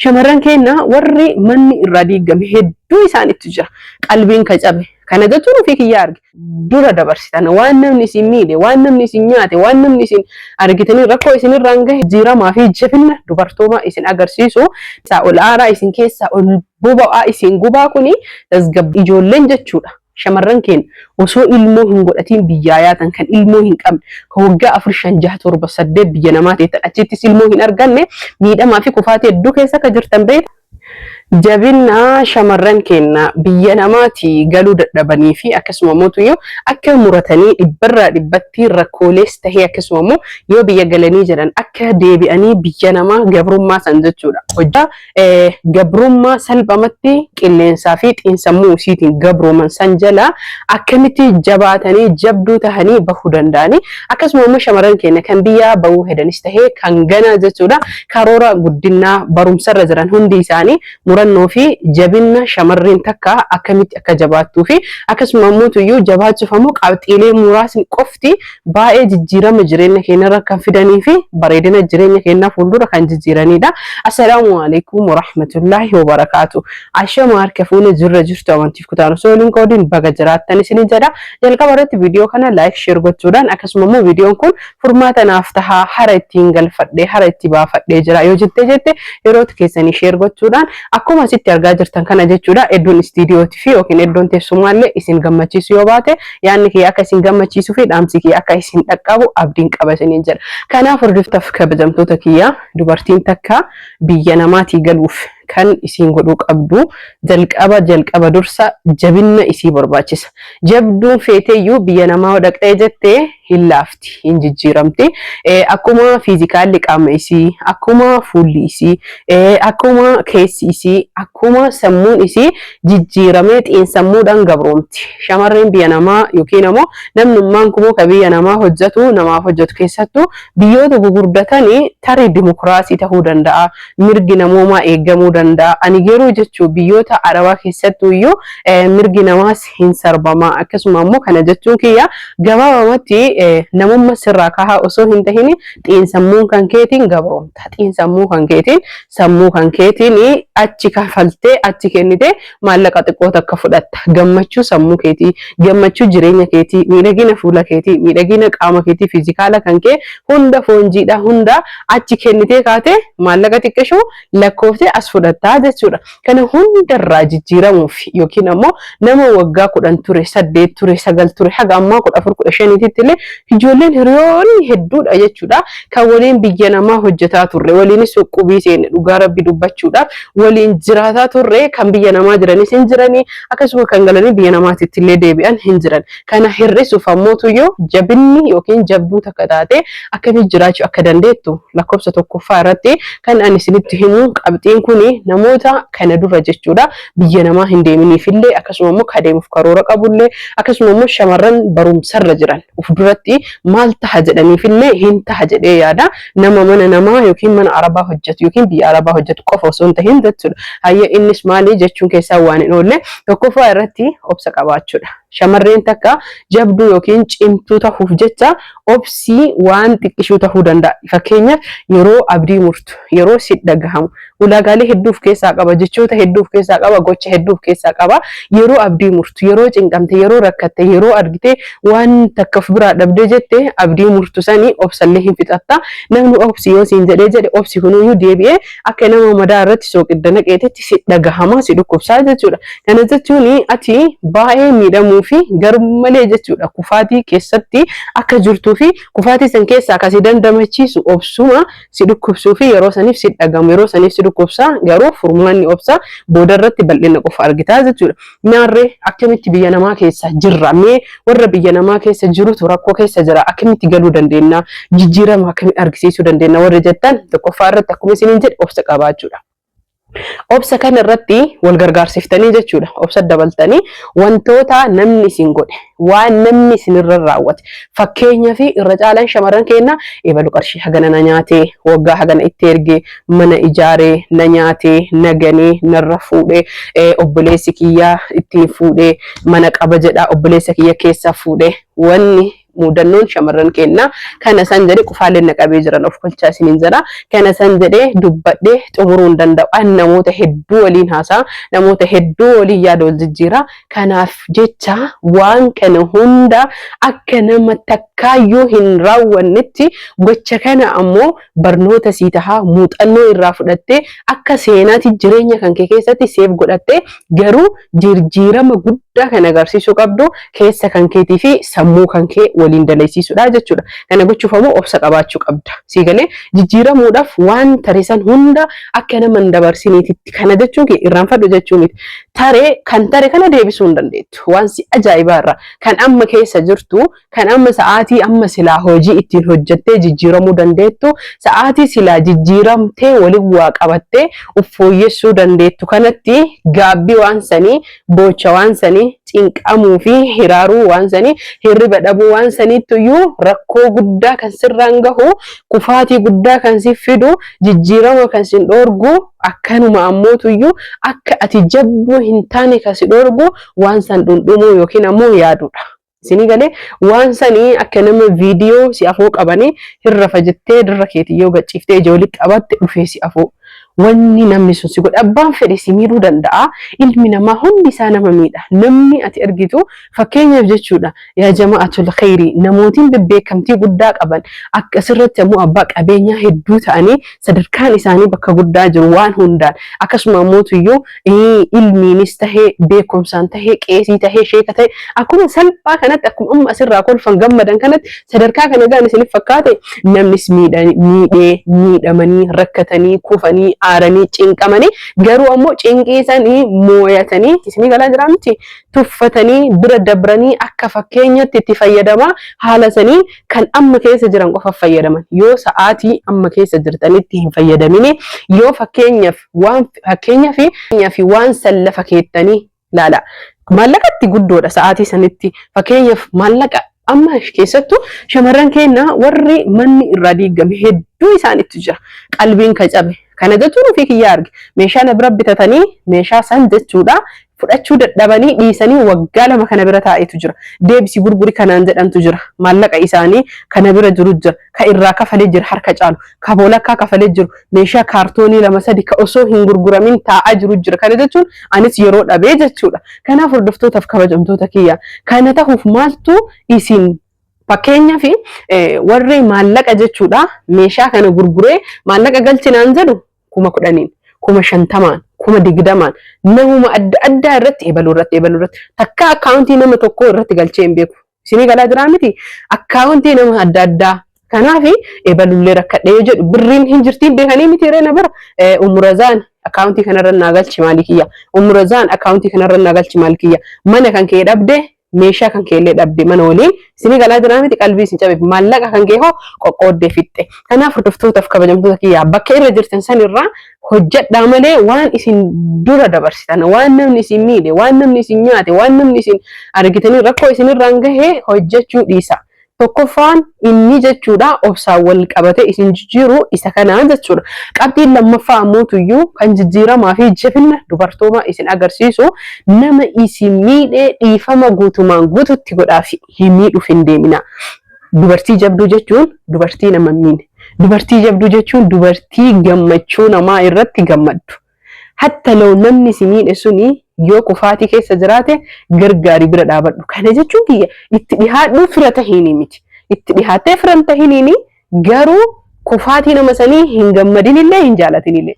Shamarran keenya warri manni irraa diigame hedduu isaanitti jira. Qalbiin ka cabe. Kana jechuun ofii kiyyaa arge. Dura dabarsitan waan namni isin miidhe, waan namni isin nyaate, waan namni isin argitanii rakkoo isin irraan gahe jijjiiramaa fi jabina dubartoomaa isin agarsiisu. Isaa ol aaraa isin keessaa ol boba'aa isin gubaa kuni tasgabbii ijoolleen jechuudha. Shamarran keenya osoo ilmoo hin godhatiin biyyaa yaatan, kan ilmoo hin qabne, kan waggaa 4, 5, 6, 7, 8 biyya namaa teettan achittis ilmoo hin arganne, miidhamaa fi kufaatii hedduu keessa akka jirtan beektu. Jabina shamarran keenya biyya namaati galuu dadhabanii fi akkasuma immoo akka muratanii dhibbarraa dhibbatti rakkoolees tahee, akkasuma immoo yoo biyya galanii jedhan akka deebi'anii biyya namaa gabrummaa san jechuudha. Hojjaa gabrummaa salphamatti qilleensaa fi xiinsammuu isiitiin gabrooman san jala akkamitti jabaatanii jabduu tahanii bahuu danda'anii, akkasuma immoo shamarran keenya kan biyyaa bahuu hedanis tahee kan ganaa jechuudha karoora guddinaa barumsarra jiran hundi isaanii murannoo fi jabinna shamarreen takka akkamitti akka jabaattuu fi akkasuma immoo jabaachuuf ammoo qabxiilee muraasni qofti baay'ee jijjiirama jireenya keenyarra kan fidanii fi bareedina jireenya keenyaa fuuldura kan jijjiiranidha. Assalaamu alaikum warahmatullaahi wabarakaatu. Ashama harka fuune, jirra jirtu, amantiif kutaan osoo waliin qoodiin baga jiraattan isinin jedha. Jalqaba irratti viidiyoo kana like, share gochuudhaan, akkasuma immoo viidiyoon kun furmaata naaf tahaa, hara ittiin galfadhee hara itti baafadhee jira yoo jettee jette yerootti keessanii share gochuudhaan, akkuma asitti argaa jirtan kana jechuudha, iddoon istiidiyootii fi yookiin iddoon teessumaallee isin gammachiisu yoo baate, yaadni kiyya akka isin gammachiisuu fi dhaamsi kiyya akka isin dhaqqabu abdiin qaba isiniin jedha. Kanaaf hordoftoota kabajamtoota kiyya, dubartiin takka biyya namaatii galuuf kan isiin godhuu qabdu jalqaba jalqaba dursa jabinna isii barbaachisa. Jabduun feeteeyyuu biyya namaa dhaqxee jettee hin laafti, hin jijjiiramti. Akkuma physically qaama isii, akkuma fuulli isii, akkuma keessi isii, akkuma sammuun isii jijjiiramee xiinsammuudhaan gabroomti. Shamarreen biyya namaa yookiin ammoo namnummaan kumoo ka biyya namaa hojjetu namaaf hojjetu, keessattuu biyyoota gugurdatanii, tarii dimokiraasii ta'uu danda'a, mirgi namoomaa eegamuu danda'a. Ani garuu jechuun biyyoota Arabaa keessattuu iyyuu mirgi namaas hin sarbama. Akkasuma immoo kana jechuun kiyya gabaabamatti namummaa sirraa kahaa osoo hin tahin xiinsammuun kan keetiin gabroomta. Xiinsammuu kan keetiin, sammuu kan keetiin achi kafaltee achi kennitee maallaqa xiqqoo takka fudhatta. Gammachuu sammuu keetii, gammachuu jireenya keetii, miidhagina fuula keetii, miidhagina qaama keetii, physical kan kee hunda, foonjiidha hunda achi kennitee kaatee maallaqa xiqqishuu lakkooftee as fudhattaa jechuudha. Kana hundarraa jijjiiramuuf yookiin ammoo nama waggaa 10 ture, 8 ture, 9 ture, haga ammaa 14, 15tti illee ijoolleen hiriyoonni hedduudha jechuudha. Kan waliin biyya namaa hojjetaa turre, waliinis qubii seenne, dhugaa rabbi dubbachuudhaaf waliin jiraataa turre, kan biyya namaa jiranis hin jiranii, akkasuma kan galanii biyya namaatitti illee deebi'an hin jiran. Kana hir'isuuf ammootuyyuu jabinni yookiin jabduu takka taate akkamitti jiraachuu akka dandeettu lakkoofsa tokkoffaa irratti kan ani isinitti himu, qabxiin kuni namoota kana dura jechuudha biyya namaa hin deeminiifillee, akkasuma immoo kadeemuuf karoora qabullee, akkasuma immoo shamarran barumsarra jiran uf duratti maal taha jedhaniifillee hin taha jedhee yaada. Nama mana namaa yookiin mana arabaa hojjetu yookiin biyya arabaa hojjetu qofa osoo hin tahin jechuudha. Hayya, innis maali jechuun keessaa waan hin oolle, tokkoffaa irratti obsa qabaachuudha. Shamarreen takka jabduu yookiin cimtuu tahuuf jecha obsii waan xiqqishuu tahuu danda'a. Fakkeenyaaf yeroo abdii murtu, yeroo si dhagahamu, ulaagaalee hedduu of keessaa qaba, jechoota hedduu of keessaa qaba, gocha hedduu of keessaa qaba. Yeroo abdii murtu, yeroo cinqamte, yeroo rakkatte, yeroo argite waan takka of biraa dhabdee jette abdii murtu sanii obsallee hin fixatta. Namni obsi yoo siin jedhee jedhe, obsi kunuyyuu deebi'ee akka nama madaa irratti sooqidda naqeetitti si dhagahama, si dhukkubsaa jechuudha. Kana jechuun ati baay'ee miidhamuu fi garmalee jechuudha kufaatii keessatti akka jirtuu fi kufaatii san keessaa akkasii dandamachiisu obsuma si dhukkubsuu fi yeroo saniif si dhagamu, yeroo saniif si dhukkubsaa, garuu furmaanni obsa booda irratti bal'ina qofa argitaa jechuudha. Naarree akkamitti biyya namaa keessa jirra? Mee warra biyya namaa keessa jirutu rakkoo keessa jira, akkamitti galuu dandeenya? Jijjiirama akkamitti argisiisuu dandeenya? Warri jettan, tokkoffaa irratti akkuma isiniin jedhe obsa qabaachuudha. Obsa kana irratti wal gargaarsiftanii jechuudha. Obsa dabaltanii wantoota namni isin godhe, waan namni isinirra raawwate. Fakkeenyaa fi irra caalaan shamarran keenya ebalu qarshii hagana na nyaatee, waggaa hagana itti ergee, mana ijaaree, na nyaatee, na ganee, narra fuudhee, obboleessi kiyyaa ittiin fuudhee, mana qaba jedha, obboleessa kiyya keessaa fuudhee, wanni Mudannoon shamarran keenna kana san jedhe qufaaleen na qabee jiran of kolchaa isiniin jedha. Kana san jedhee dubbadhee xumuruu hin danda'u. An namoota hedduu waliin haasaa, namoota hedduu waliin yaada wal jijjiira. Kanaaf jecha waan kana hunda akka nama takkaayyuu hin raawwannetti gocha kana ammoo barnoota sii tahaa muuxannoo irraa fudhattee akka seenaatti jireenya kan kee keessatti seef godhattee garuu jirjiirama guddaa kan agarsiisuu qabdu keessa kan keetii fi sammuu kan kee waliin dalaysiisuudha jechuudha. Kana gochuuf ammoo obsa qabaachuu qabda. Sii galee jijjiiramuudhaaf waan tare san hunda akka nama hin dabarsiniititti kana jechuun kee irraanfadhu jechuu miti. Tare kan tare kana deebisuu hin dandeettu. Waan si ajaa'ibaa irraa kan amma keessa jirtu kan amma sa'aatii amma silaa hojii ittiin hojjettee jijjiiramuu dandeettu, sa'aatii silaa jijjiiramtee waliin waa qabattee uf fooyyessuu dandeettu kanatti gaabbii waan sanii, boocha waan sanii, cinqamuu fi hiraaruu waan sanii, hirriba dhabuu waan saniittuyyuu rakkoo guddaa kan sirraan gahu, kufaatii guddaa kan si fidu, jijjiirama kan sin dhoorgu, akkanuma ammootuyyuu akka ati jabduu hin taane kan si dhoorgu waan san dhundhumuu yookiin ammoo yaaduudha. Isinii galee waan sanii akka nama viidiyoo si afoo qabanii hin rafa jettee dirra keetii yoo gachiiftee ijoollee qabatte dhufee si afoo. Wanni namni sun si godhe abbaan fedhe si miidhuu danda'a. Ilmi namaa hundi isaa nama miidha. Namni ati argitu fakkeenyaaf jechuudha. Yaa jama'atul khayrii namootiin bebbeekamtii guddaa qaban akkasirratti ammoo abbaa qabeenyaa hedduu ta'anii sadarkaan isaanii bakka guddaa jiru waan hundaan akkasuma ammoo tuyyuu ilmiinis tahee beekumsaan tahee qeesii tahee sheeka tahee akkuma salphaa kanatti akkuma amma asirraa kolfan gammadan kanatti sadarkaa kana gaan isiniif fakkaate namnis miidhee miidhamanii rakkatanii kufanii aaranii cinqamanii garuu ammoo cinqii sanii mooyatanii isinii galaa jiraa miti tuffatanii bira dabranii akka fakkeenyatti itti fayyadamaa haala sanii kan amma keessa jiran qofa fayyadaman yoo sa'aatii amma keessa jirtanitti hin fayyadamini yoo fakkeenyaaf waan fakkeenyaaf fi waan san lafa keettanii laala maallaqatti guddoodha sa'aatii sanitti fakkeenyaaf maallaqa amma keessattuu shamarran keenya warri manni irraa diigame hedduu isaanitti jira qalbiin ka cabe kana jechuun ofii kiyyaa arge meeshaa na bira bitatanii meeshaa san jechuudha fudhachuu dadhabanii dhiisanii waggaa 2 kana bira taa'etu jira. Deebisi gurguri kanaan jedhantu jira. Maallaqa isaanii kana bira jiru jira. Ka irraa kafalee jira harka caalu. Ka boolakkaa kafalee jiru. Meeshaa kaartoonii 2 3 ka osoo hin gurguramin taa'aa jiru jira. Kana jechuun anis yeroo dhabee jechuudha. Kanaaf hordoftootaaf kabajamtoota kiyya. Kana tahuuf maaltu isin fakkeenyaaf warri maallaqa jechuudha meeshaa kana gurguree maallaqa galchinaan jedhu 10,000n, 50,000n, 20,000n namuma adda addaa irratti ebaluu irratti ebaluu irratti takka akkaawuntii nama tokkoo irratti galchee hin beeku. Isinii galaa jiraa miti akkaawuntii nama adda addaa. Kanaaf ebalullee rakkadhee yoo jedhu birriin hin jirtiin beekanii miti reena bira umurazaan akkaawuntii kanarra naa galchi maalii kiyya umurazaan akkaawuntii kanarra naa galchi maal kiyya mana kan kee dhabde meeshaa kan kee illee dhabde mana waliin isinii galaa jiraa miti qalbii isin cabeef maallaqa kan kee hoo qoqqooddee fixxe. Kanaaf hordoftootaaf kabajamtoota kiyyaa bakka irra jirtan sanirraa hojjedhaa malee waan isin dura dabarsitan waan namni isin miidhe waan namni isin nyaate waan namni isin argitanii rakkoo isinirraan gahe hojjechuu dhiisa. Tokkoffaan inni jechuudha obsaan wal qabate isin jijjiiru isa kanaa jechuudha. Qabxiin lammaffaa ammoo tuyyuu kan jijjiiramaa fi jabina dubartoomaa isin agarsiisu nama isin miidhee dhiifama guutumaan guututti godhaaf hin miidhuuf hin deemina. Dubartii jabduu jechuun dubartii nama hin miine. Dubartii jabduu jechuun dubartii gammachuu namaa irratti gammaddu. Hatta law namni si miidhe suni yoo kufaatii keessa jiraate gargaari bira dhaabadhu. Kana jechuun kiyya itti dhihaadhuu fira tahiinii miti. Itti dhihaattee fira hin tahiniini garuu kufaatii nama sanii hin gammadinillee hin jaalatinillee.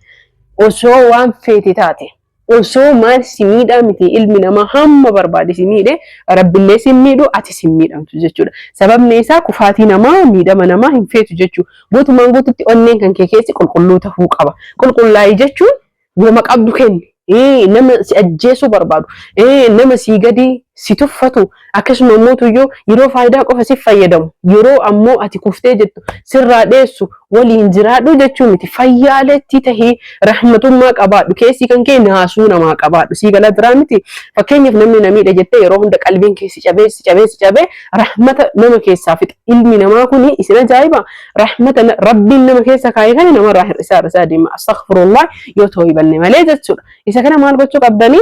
Osoo waan feete taate osoo maal si miidhaa miti ilmi namaa hamma barbaade si miidhe rabbillee si miidhu ati si miidhamtu jechuudha. Sababni isaa kufaatii namaa miidhama namaa hin feetu jechuudha. Guutumaan guututti onneen kan kee keessi qulqulluu tahuu qaba. Qulqullaa'ii jechuun wama qabdu kenni. Nama si ajjeesuu barbaadu, nama sii gadi si tuffatu, akkasuma immoo tuyyuu yeroo faayidaa qofa si fayyadamu, yeroo ammoo ati kuftee jettu sirraa dheessu waliin jiraadhu jechuu miti. Fayyaaletti tahii rahmatummaa qabaadhu, keessi kan kee naasuu namaa qabaadhu. Sii galaa jiraa miti. Fakkeenyaaf namni na miidhe jettee yeroo hunda qalbiin kee si cabee si cabee si cabee rahmata nama keessaa fixa. Ilmi namaa kuni isin ajaa'iba. Rahmata rabbiin nama keessa kaa'e kana namarraa hir'isaa hir'isaa deema. Astaghfirullah yoo tooyibanne malee jechuudha. Isa kana maal gochuu qabdanii?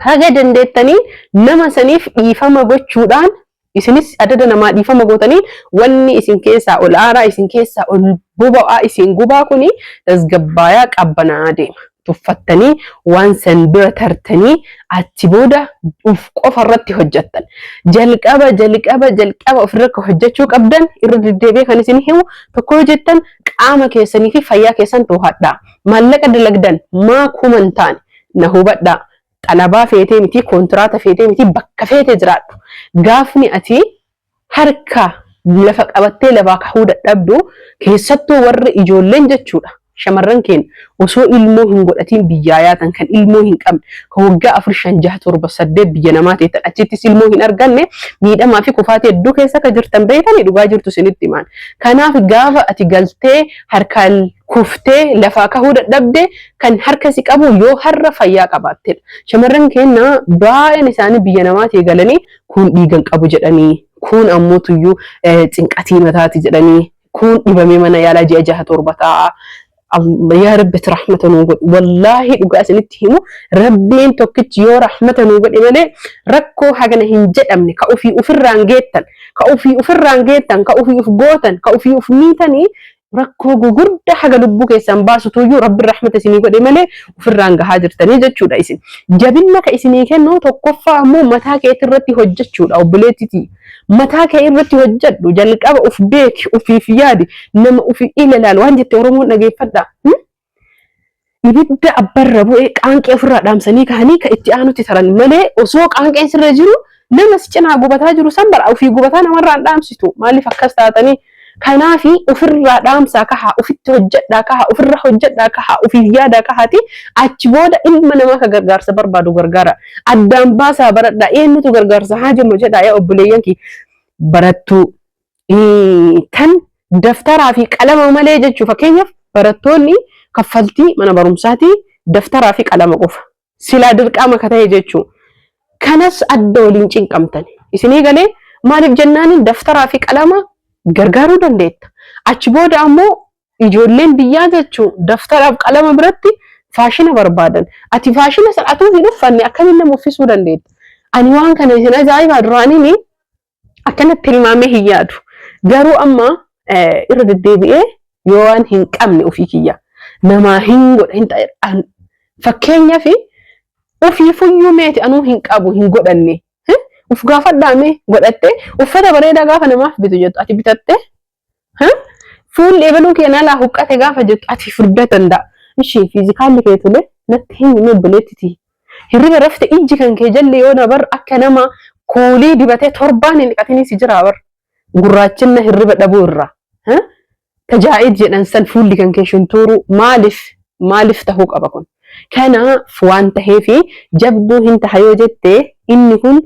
Haga dandeettanii nama saniif dhiifama gochuudhaan Isinis adada namaa dhiifama gootanii wanni isin keessaa ol aaraa, isin keessaa ol boba'aa, isin gubaa kuni tasgabbaayaa qabbanaa'aa deema. Tuffattanii waan san bira tartanii achi booda uf qofa irratti hojjettan. Jalqaba jalqaba jalqaba ofirra akka hojjechuu qabdan irra deddeebi'ee kan isin himu tokko hojjettan qaama keessanii fi fayyaa keessan too'adhaa. Maallaqa dalagdan maa kuma hin taane na hubadhaa. Xalabaa feetee miti, kontiraata feetee miti, bakka feete jiraadhu. Gaafni ati harka lafa qabattee lafaa kahuu dadhabdu keessattuu warri ijoolleen jechuudha. Shamarran keenya osoo ilmoo hin godhatiin biyyaa yaatan kan ilmoo hin qabne kan waggaa 4 5 6 7 8 biyya namaa teettan achittis ilmoo hin arganne miidhamaa fi kufaatii hedduu keessa akka jirtan beektanii dhugaa jirtu isinitti himaan. Kanaaf gaafa ati galtee harkaan kuftee lafaa kahuu dadhabde kan harka si qabu yoo har'a fayyaa qabaattedha. Shamarran keenya baay'een isaanii biyya namaatii galanii kuun dhiigan qabu jedhanii, kuun ammoo tuyyuu cinqatii mataati jedhanii, kuun dhibamee mana yaalaa ji'a jaha torba taa'a. Yaa Rabbi ati rahmata nuu godhi. Wallaahi dhugaa isinitti himu Rabbiin tokkichi yoo rahmata nuu godhe malee rakkoo hagana hin jedhamne ka ofii ofirraan geettan, ka ofii ofirraan geettan, ka ofii of gootan, ka ofii of miitanii rakkoo gugurdaa haga lubbuu keessan baasutuyyuu Rabbiin rahmata isinii godhe malee ofirraan gahaa jirtanii jechuudha isin. Jabinna ka isinii kennu tokkoffaa ammoo mataa keetii irratti hojjechuudha obboleettitii. Mataa kee irratti hojjedhu jalqaba uf beeki ufiif yaadi nama ufi ilaali waan jette Oromoon dhageeffadha. Ibidda abbarra bu'ee qaanqee ofirraa dhaamsanii kahanii ka itti aanutti taran malee osoo qaanqeen sirra jiru nama si cinaa gubataa jiru san bara ofii gubataa namarraa hin dhaamsitu maaliif akkas taatanii kanaafi ofirraa dhaamsaa kahaa ofitti hojjedhaa kahaa ofirra hojjedhaa kahaa ofiif yaadaa kahaati achi booda ilma namaa ka gargaarsa barbaadu gargaara addaan baasaa baradhaa eenyutu gargaarsa haa jennu jedhaa yaa obboleeyyan kee barattuu tan daftaraa fi qalama malee jechuu fakkeenyaaf barattoonni kaffaltii mana barumsaatii daftaraa fi qalama qofa silaa dirqama ka ta'e jechuu kanas adda waliin cinqamtan isinii galee maaliif jennaaniin daftaraa fi qalama gargaaruu dandeetta achi booda ammoo ijoolleen biyyaa jechuu daftaraaf qalama biratti faashina barbaadan ati faashina san atuu hin uffanne akkamiin nama uffisuu dandeetta ani waan kana isin ajaa'ibaa duraaniini akkanatti tilmaamee hin yaadu. Garuu amma irra deddeebi'ee yoo waan hin qabne ofii kiyya namaa hin godha hin ta'e fakkeenyaaf ofii fuyyuu meeti anuu hin qabu hin godhanne uf gaafadhaa mee godhatte uffata bareedaa gaafa namaaf bitu jettu ati bitatte Fuulli ebaluu kee nalaa huqqate gaafa jettu ati furda danda'a. Ishii fiizikaalli kee tole natti himi mee obboleettiti. Hirriba rafte ijji kan kee jalli yoo na bar akka nama kuulii dibatee torbaan hin dhiqatinii si jiraa bar. Gurraachinna hirriba dhabuu irraa. Tajaa'id jedhan san fuulli kan kee shuntuuruu maaliif maaliif tahuu qaba kun? Kanaaf waan taheefi jabduu hin taha yoo jette inni kun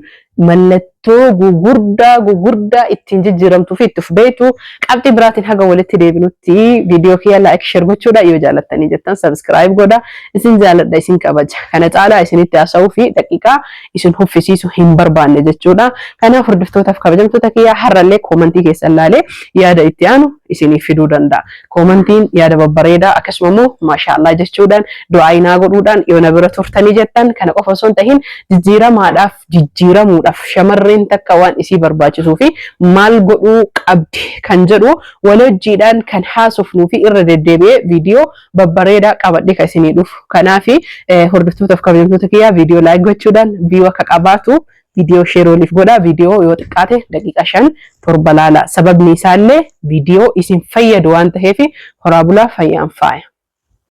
mallattoo gugurdaa gugurdaa ittiin jijjiiramtuu fi itti of beektu qabxii biraatiin haga walitti deebinutti viidiyoo kiyya like share gochuudha yoo jaalattanii jettan subscribe godha isin jaaladha isin kabaja kana caalaa isinitti haasa'uu fi daqiiqaa isin huffisiisu hin barbaanne jechuudha kanaaf hordoftootaaf kabajamtoota kiyya har'allee koomantii keessan laalee yaada itti aanu isiniif fiduu danda'a. Koomantiin yaada babbareedaa akkasuma immoo maashaallah jechuudhaan du'aayii naa godhuudhaan yoo na bira turtanii jettan kana qofa osoo hin tahin jijjiiramaadhaaf jijjiiramuudhaaf shamarreen takka waan isii barbaachisuu fi maal godhuu qabdi kan jedhu wal hojjiidhaan kan haasofnuu fi irra deddeebi'ee viidiyoo babbareedaa qabadhee kan isinii dhufu. Kanaaf hordoftootaaf kabajamtoota kiyyaa viidiyoo laayik gochuudhaan viyuu akka qabaatu Viidiyoo share waliif godhaa. Viidiyoo yoo xiqqaate daqiiqaa 5 7 laala. Sababni isaallee viidiyoo isin fayyadu waan taheef horaa bulaa fayyaan faaya.